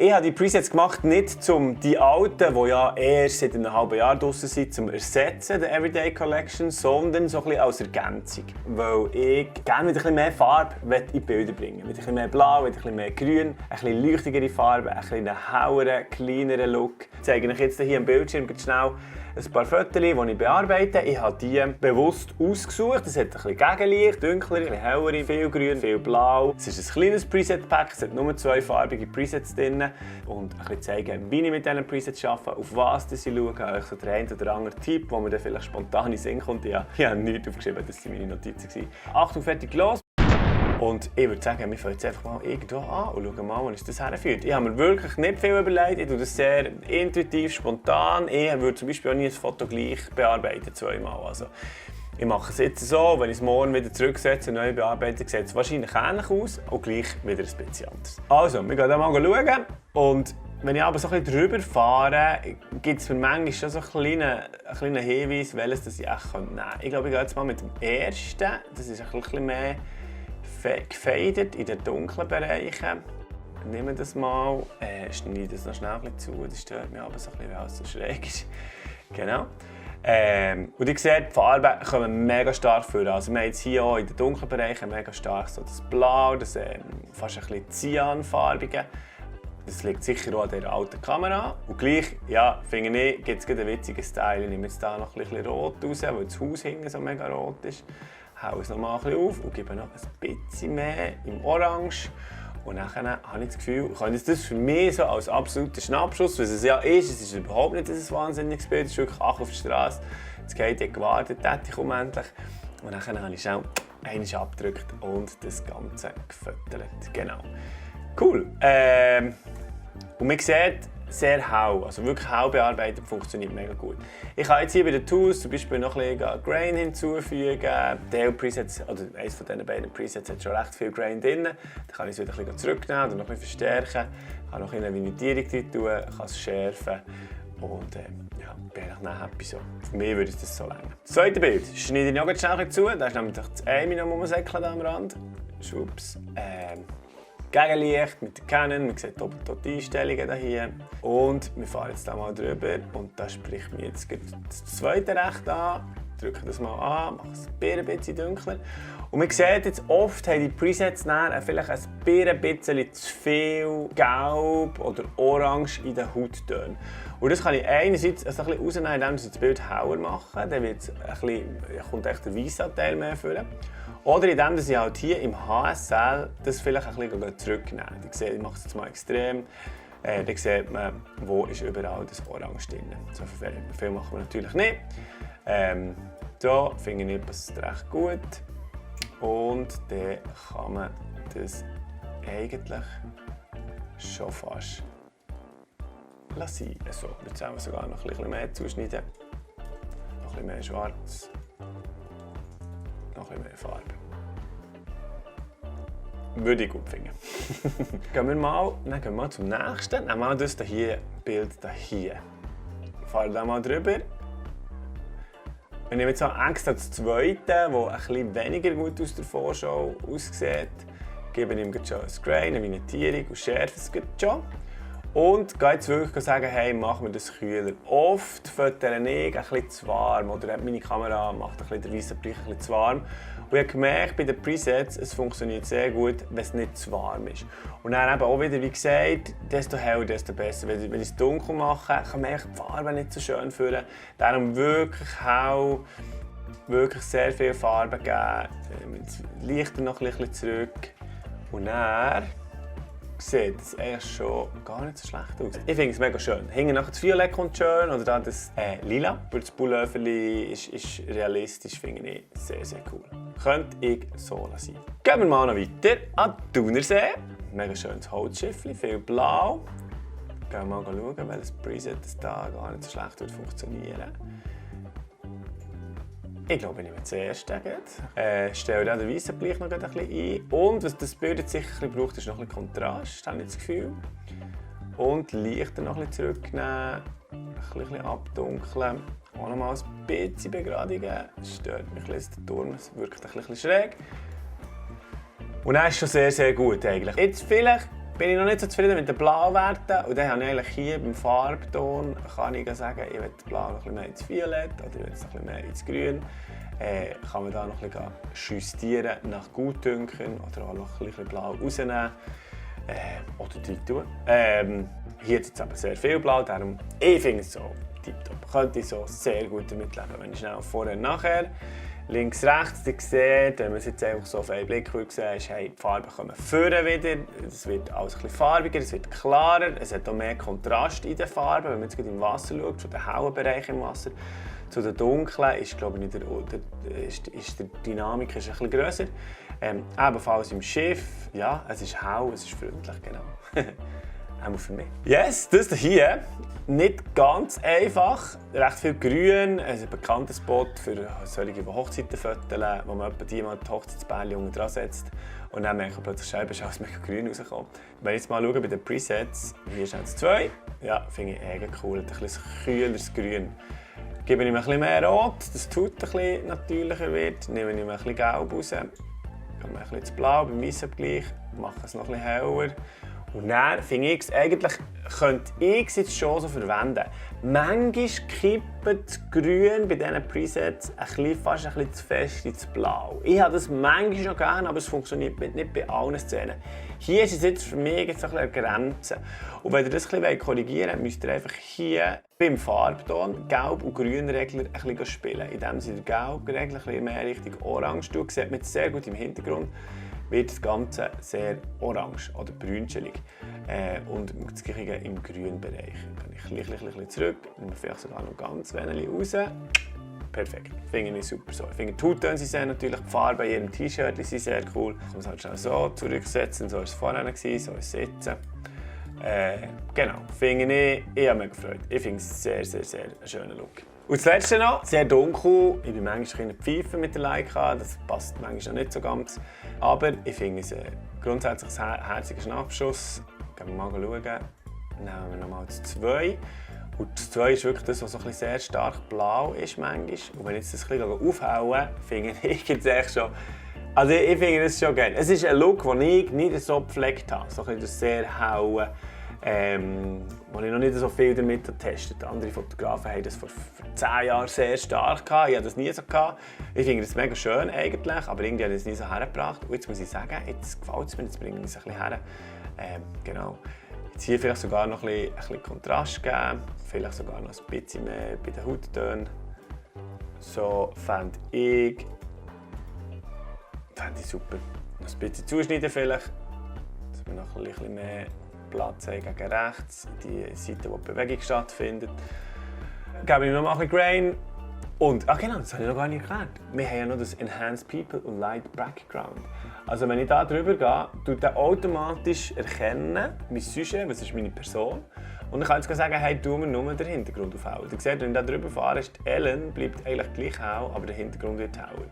Ich habe die Presets gemacht, nicht um die alten, die ja erst seit einem halben Jahr draussen sind, zum Ersetzen der Everyday Collection, sondern so ein bisschen als Ergänzung. Weil ich gerne mit ein bisschen mehr Farbe in die Bilder bringen. Mit ein bisschen mehr Blau, mit ein bisschen mehr Grün, ein bisschen leuchtigere Farbe, ein bisschen helleren, kleineren Look. Ich zeige euch jetzt hier am Bildschirm schnell ein paar Fotos, die ich bearbeite. Ich habe die bewusst ausgesucht. Es hat ein bisschen Gegenlicht, dunkler, ein bisschen heller, viel Grün, viel Blau. Es ist ein kleines Preset-Pack, es hat nur 2 farbige Presets drin. Und ein bisschen zeigen, wie ich mit diesen Presets arbeite, auf was ich schaue. Ich habe so den einen oder anderen Tipp, wo mir dann vielleicht spontan in den Sinn kommt. Ich habe nichts aufgeschrieben, das waren meine Notizen. Achtung, fertig, los! Und ich würde sagen, wir fangen jetzt einfach mal irgendwo an und schauen mal, wo uns das herführt. Ich habe mir wirklich nicht viel überlegt, ich tue das sehr intuitiv, spontan. Ich würde zum Beispiel auch nie ein Foto gleich bearbeiten, zweimal. Also, ich mache es jetzt so, wenn ich es morgen wieder zurücksetze und neu bearbeite, sieht es wahrscheinlich ähnlich aus und gleich wieder ein bisschen anders. Also, wir gehen mal schauen. Und wenn ich aber so ein bisschen drüber fahre, gibt es mir manchmal schon so einen kleinen Hinweis, welches das ich echt nehmen könnte. Ich glaube, ich gehe jetzt mal mit dem ersten. Das ist ein bisschen mehr gefaded in den dunklen Bereichen. Nehmen das mal, schneide das noch schnell ein bisschen zu, das stört mich aber so ein bisschen, weil es so schräg ist. Genau. Und ihr seht, die Farben kommen mega stark vor. Also wir haben jetzt hier auch in den dunklen Bereichen mega stark so das Blau, das fast ein bisschen Cyanfarbige. Das liegt sicher auch an dieser alten Kamera. Und gleich, ja, finde ich, gibt es einen witzigen Style. Ich nehme jetzt hier noch ein bisschen Rot raus, weil das Haus hinten so mega rot ist. Haue es noch mal ein bisschen auf und gebe noch ein bisschen mehr im Orange. Und dann habe ich das Gefühl, kann ich das für mich so als absoluter Schnappschuss, was es ja ist, es ist überhaupt nicht ein wahnsinniges Bild, es ist wirklich Ach auf der Straße. Das Kate hat gewartet, ich komme endlich. Und dann habe ich schnell einmal abgedrückt und das Ganze gefüttert. Genau. Cool. Und man sieht, sehr hell, also wirklich hell bearbeitet, funktioniert mega gut. Ich kann jetzt hier bei den Tools zum Beispiel noch ein bisschen Grain hinzufügen. Die Presets, oder eines von diesen beiden Presets hat schon recht viel Grain drin. Da kann ich es wieder ein bisschen zurücknehmen oder noch ein bisschen verstärken. Ich kann noch eine Vignetierung drin tun, kann es schärfen. Und ja, bin ich dann happy so. Für mich würde das so länger. Das zweite Bild schneide ich noch schnell zu. Da ist nämlich das eine noch rumsäckeln am Rand. Schwupps. Gegenlicht mit der Canon, man sieht doppelt die Einstellungen hier. Und wir fahren jetzt da mal drüber und da spricht mir jetzt das zweite Recht an. Drücke das mal an, mache es ein bisschen dunkler. Und man sieht jetzt oft, haben die Presets vielleicht ein bisschen zu viel Gelb oder Orange in den Hauttönen. Und das kann ich einerseits ein bisschen rausnehmen, indem ich das Bild heller mache. Dann kommt echt der weiße Anteil mehr vor. Oder indem ich halt hier im HSL das vielleicht ein bisschen zurücknehme. Ich mache es jetzt mal extrem. Dann sieht man, wo ist überall das Orange drin. So viel machen wir natürlich nicht. Da finde ich, passt es recht gut. Und dann kann man das eigentlich schon fast lassen. So, jetzt haben wir sogar noch ein bisschen mehr zuschneiden. Noch ein bisschen mehr schwarz. Noch ein bisschen mehr Farbe. Würde ich gut finden. Gehen wir mal zum nächsten. Nehmen wir das Bild hier. Fahren wir mal drüber. Ich nehme jetzt extra das zweite, das ein bisschen weniger gut aus der Vorschau aussieht. Gebe ihm schon ein Grain, eine Vignetierung und schärfe es schon. Und gehe jetzt wirklich sagen, hey, machen wir das kühler. Oft füttere ich ein bisschen zu warm oder meine Kamera macht den weißen Bereich ein bisschen zu warm. Und ich habe gemerkt, bei den Presets, es funktioniert sehr gut, wenn es nicht zu warm ist. Und dann eben auch wieder, wie gesagt, desto heller, desto besser. Wenn ich es dunkel mache, kann man die Farbe nicht so schön fühlen. Darum wirklich hell, wirklich sehr viel Farbe geben. Mit Lichter noch ein bisschen zurück. Und dann sieht es eigentlich schon gar nicht so schlecht aus. Ich finde es mega schön. Hinten nachher das Violett kommt schön oder dann das Lila. Für das Pulloverli ist realistisch, finde ich sehr, sehr cool. Könnte ich so lassen. Gehen wir mal noch weiter an den Thunersee. Mega schönes Holzschiffchen, viel Blau. Gehen wir mal schauen, welches Preset da gar nicht so schlecht wird funktionieren. Ich glaube, ich nehme das erste. Stelle dann den weißen Bereich noch ein bisschen ein. Und was das Bild jetzt sicher braucht, ist noch ein bisschen Kontrast, habe ich das Gefühl. Und Lichter noch ein bisschen zurücknehmen, ein bisschen abdunkeln. Auch noch mal ein bisschen begradigen. Das stört mich ein bisschen, der Turm wirkt ein bisschen schräg. Und dann ist es schon sehr, sehr gut eigentlich. Jetzt vielleicht bin ich noch nicht so zufrieden mit den Blauwerten. Und dann habe ich eigentlich hier beim Farbton, kann ich sagen, ich will Blau noch ein bisschen mehr ins Violett oder ich will es noch ein bisschen mehr ins Grün. Kann man da noch ein bisschen justieren nach Gutdünken oder auch noch ein bisschen Blau rausnehmen. Oder drin tun. Hier ist es aber sehr viel Blau, darum ich finde es so tipptopp. Könnte ich so sehr gut damit leben, wenn ich schnell vorher und nachher. Links, rechts, ihr seht, wenn man es jetzt einfach so auf einen Blick sehen, ist, hey, die Farben kommen vorne wieder, es wird alles ein bisschen farbiger, es wird klarer, es hat auch mehr Kontrast in den Farben, wenn man jetzt im Wasser schaut, von den hellen Bereichen im Wasser zu den dunklen, ist, glaube ich, die Dynamik ist ein bisschen grösser. Ebenfalls im Schiff, ja, es ist hell, es ist freundlich, genau. Auch für mich. Yes, das hier. Nicht ganz einfach. Recht viel Grün. Ein bekannter Spot für solche, die Hochzeiten fotografieren, wo man jemand die Hochzeitsbälle unten dran setzt. Und dann merkt man plötzlich, Scheibe ist alles mega grün rausgekommen. Wenn ich jetzt mal schaue bei den Presets, hier sind es 2. Ja, finde ich echt cool. Ein bisschen kühleres Grün. Gebe ich mir ein bisschen mehr Rot, dass die Haut ein bisschen natürlicher wird. Nehme ich mir ein bisschen Gelb raus. Gebe mir ein bisschen Blau beim Weissabgleich. Mache es noch ein bisschen heller. Und dann finde ich es eigentlich, könnte ich es jetzt schon so verwenden. Manchmal kippt das Grün bei diesen Presets fast ein bisschen zu fest ins Blau. Ich habe das manchmal schon gerne, aber es funktioniert nicht bei allen Szenen. Hier ist es jetzt für mich jetzt ein bisschen eine Grenze. Und wenn ihr das ein bisschen korrigieren wollt, müsst ihr einfach hier beim Farbton Gelb- und Grünregler ein bisschen spielen. Indem ihr den Gelbregler ein bisschen mehr Richtung Orange tut, sieht man sehr gut im Hintergrund. Wird das Ganze sehr orange oder brünschelig. Und das Gleiche im grünen Bereich. Dann gehe ich ein bisschen zurück, nehme vielleicht sogar noch ganz wenig raus. Perfekt, finde ich super so. Ich finde die Hauttöne sind natürlich, die Farben in jedem T-Shirt sind sehr cool. Ich kann es halt schnell so zurücksetzen, so war es vorher, so ist es jetzt. Genau, finde ich habe mich gefreut. Ich finde es sehr einen schönen Look. Und das letzte noch, sehr dunkel. Ich bin manchmal ein bisschen Pfeife mit der Leica, das passt manchmal noch nicht so ganz. Aber ich finde es grundsätzlich ein herziger Schnappschuss. Gehen wir mal schauen. Nehmen wir nochmal das 2. Und das 2 ist wirklich das, was so ein bisschen sehr stark blau ist manchmal. Und wenn ich jetzt das ein bisschen aufhaue, finde ich jetzt echt schon... Also ich finde das schon geil. Es ist ein Look, den ich nicht so gepflegt habe. So ein bisschen das sehr helle. Wo ich noch nicht so viel damit getestet habe. Andere Fotografen haben das vor 10 Jahren sehr stark gehabt. Ich hatte das nie so gehabt. Ich finde das mega schön eigentlich, aber irgendwie habe ich das nie so hergebracht. Und jetzt muss ich sagen, jetzt gefällt es mir, jetzt bringe ich es ein bisschen her. Genau. Jetzt hier vielleicht sogar noch ein bisschen Kontrast geben, vielleicht sogar noch ein bisschen mehr bei den Hauttönen. So fände ich super. Noch ein bisschen zuschneiden vielleicht, dass wir noch ein bisschen mehr Platz haben gegen rechts, die Seite, wo die Bewegung stattfindet. Gebe ich noch mal ein bisschen Grain. Und, genau, das habe ich noch gar nicht erklärt. Wir haben ja noch das Enhanced People und Light Background. Also wenn ich da drüber gehe, tut er automatisch erkennen, mein Sujet, was ist meine Person. Und ich kann jetzt sagen, hey, tu mir nur den Hintergrund auf hell. Ihr seht, wenn ich da drüber fahre, ist die Ellen bleibt eigentlich gleich hell, aber der Hintergrund wird heller.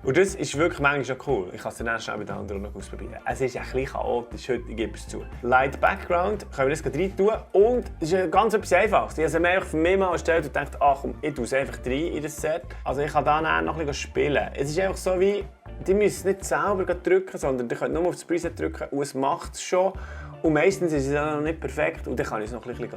Und das ist wirklich manchmal schon cool. Ich kann es dann schnell bei den anderen noch ausprobieren. Es ist ein bisschen chaotisch heute, ich gebe es zu. Light Background, können wir das rein tun. Und es ist ganz etwas Einfaches. Ich habe es mir für mich mal erstellt und dachte, ach komm, ich tue es einfach rein in das Set. Also ich kann da noch ein bisschen spielen. Es ist einfach so wie, die müssen nicht selber drücken, sondern die können nur auf das Preset drücken und es macht es schon. Und meistens ist es dann noch nicht perfekt und dann kann ich es noch ein bisschen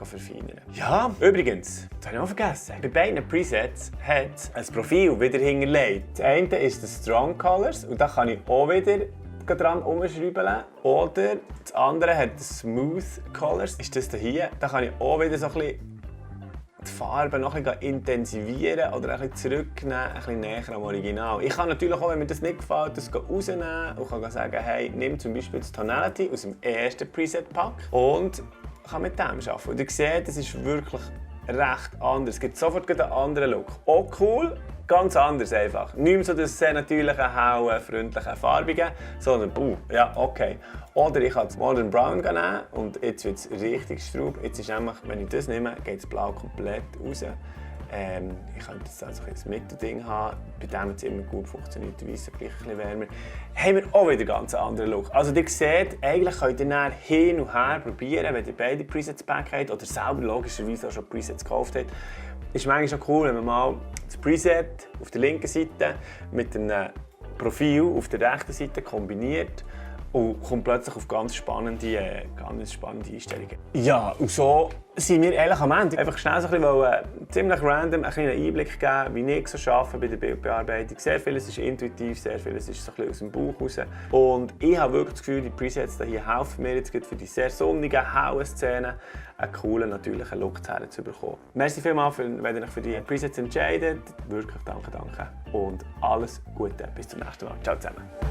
verfeinern. Ja, übrigens, das habe ich auch vergessen. Bei beiden Presets hat es ein Profil wieder hinterlegt. Das eine ist das Strong Colors und da kann ich auch wieder dran umschreiben. Oder das andere hat das Smooth Colors. Ist das hier? Da kann ich auch wieder so ein bisschen die Farben noch ein bisschen intensivieren oder ein bisschen zurücknehmen, ein bisschen näher am Original. Ich kann natürlich auch, wenn mir das nicht gefällt, das rausnehmen und kann sagen, hey, nimm zum Beispiel das Tonality aus dem ersten Preset-Pack und kann mit dem arbeiten. Und ihr seht, es ist wirklich recht anders. Es gibt sofort einen anderen Look. Auch cool, ganz anders einfach. Nicht mehr so das sehr natürliche, helle, freundliche, farbige, sondern, ja, okay. Oder ich kann das Modern Brown nehmen und jetzt wird es richtig straub. Jetzt ist nämlich, wenn ich das nehme, geht das Blau komplett raus. Ich könnte jetzt also ein Mittelding haben, bei dem es immer gut funktioniert, der Weiße gleich ein bisschen wärmer. Haben wir auch wieder einen ganz anderen Look. Also ihr seht, eigentlich könnt ihr dann hin und her probieren, wenn ihr beide Presets pack habt oder selber logischerweise auch schon Presets gekauft habt. Ist manchmal schon cool, wenn man mal das Preset auf der linken Seite mit einem Profil auf der rechten Seite kombiniert und kommt plötzlich auf ganz spannende Einstellungen. Ja, und so sind wir ehrlich am Ende einfach schnell so ein bisschen ziemlich random einen kleinen Einblick geben, wie ich so arbeite bei der Bildbearbeitung. Sehr vieles ist intuitiv, sehr vieles ist so ein bisschen aus dem Bauch raus. Und ich habe wirklich das Gefühl, die Presets hier helfen mir jetzt für die sehr sonnigen, hellen Szenen einen coolen, natürlichen Look herzubekommen. Merci vielmals, wenn ihr euch für die Presets entscheidet. Wirklich danke. Und alles Gute. Bis zum nächsten Mal. Ciao zusammen.